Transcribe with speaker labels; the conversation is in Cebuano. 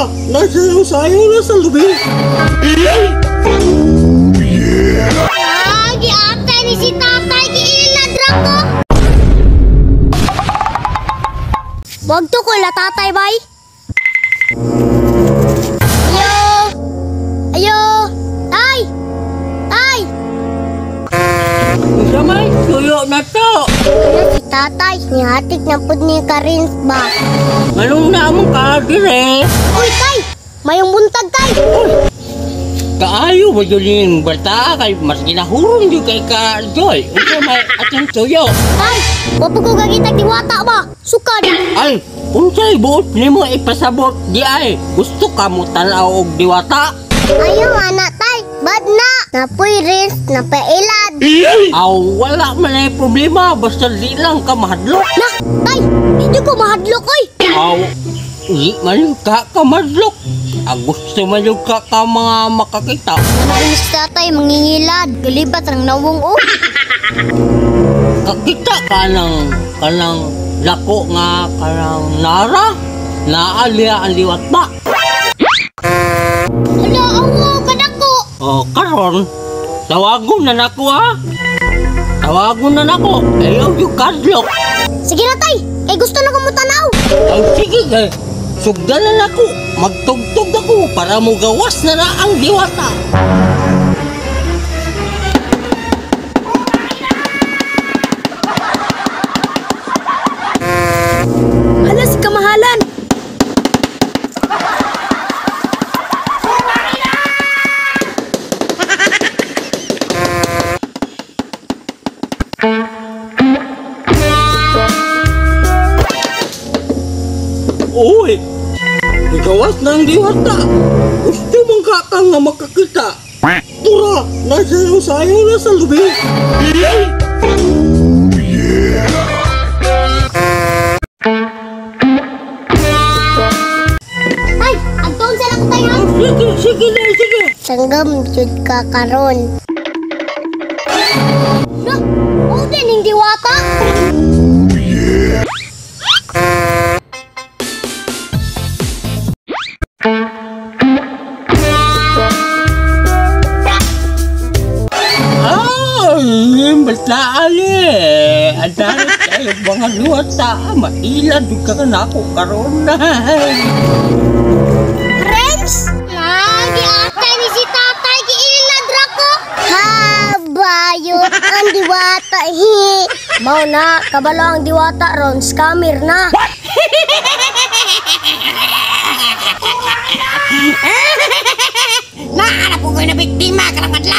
Speaker 1: Tura, nasayaw-sayaw na sa lubi.
Speaker 2: Ah, giatay ni si tatay, giilad ra ko. Wag to ko la tatay, bay. Ayo! Ayo! Tay! Tay!
Speaker 1: Unsa may tuyo na to?
Speaker 2: Ano si tatay? Nihatik na pud ni Karins ba?
Speaker 1: Manong na among ka dire?
Speaker 2: Uy, tay! Mayong buntag, tay!
Speaker 1: Kaayo ba yun yung bata kay mas ginahuron yun kay ka Joy. Unsa may atong tuyo?
Speaker 2: Tay! Wa pa ko gagitag diwata ba? Sukad!
Speaker 1: Ay, unsay buot nimo ipasabot di ay? Gusto ka mo tan-aw og diwata?
Speaker 2: Ayaw, anak, tay! Bad na! Napoy rinse, napailad!
Speaker 1: Aw, wala man ay problema basta di lang ka mahadlok.
Speaker 2: Na, tay! Di ko mahadlok, oy!
Speaker 1: Aw, di man ka ka mahadlok. Ang gusto man yung ka ka mga makakita.
Speaker 2: Ano si tatay, mangingilad. Galibat rang nawong, oh.
Speaker 1: Kakita ka ng kanang lako nga kanang nara. Naalya ang liwat ba?
Speaker 2: Hala, awo, kadako!
Speaker 1: O, karon, tawagon na nako ha. Tawagon na nako. Ayaw yung kadlok.
Speaker 2: Sige na, tay! Eh, gusto na ko mo tanaw!
Speaker 1: Ay, sige kay. Sugdan na nako. Magtugtog ako para mugawas na na ang diwata.
Speaker 2: Hala, si kamahalan!
Speaker 1: Uy, gawas na ang diwata. Gusto mong ka nga makakita. Tura, nasayaw-sayaw na sa lubi.
Speaker 2: Tay, agtuon sa lang tayo, ha?
Speaker 1: Sige, sige na, sige.
Speaker 2: Sanggam, jud ka karon. Na, oh, din yung diwata!
Speaker 1: Ay, basta ali. Ang dami kayo mga diwata. Mailad ka na ako karon na.
Speaker 2: Renz! Lagi ni si tatay, giilad ra ko! Habayot ang diwata, hi! Mao na, kabalo ang diwata ron, scammer na.
Speaker 3: Naana po ko'y na biktima karang adlaw.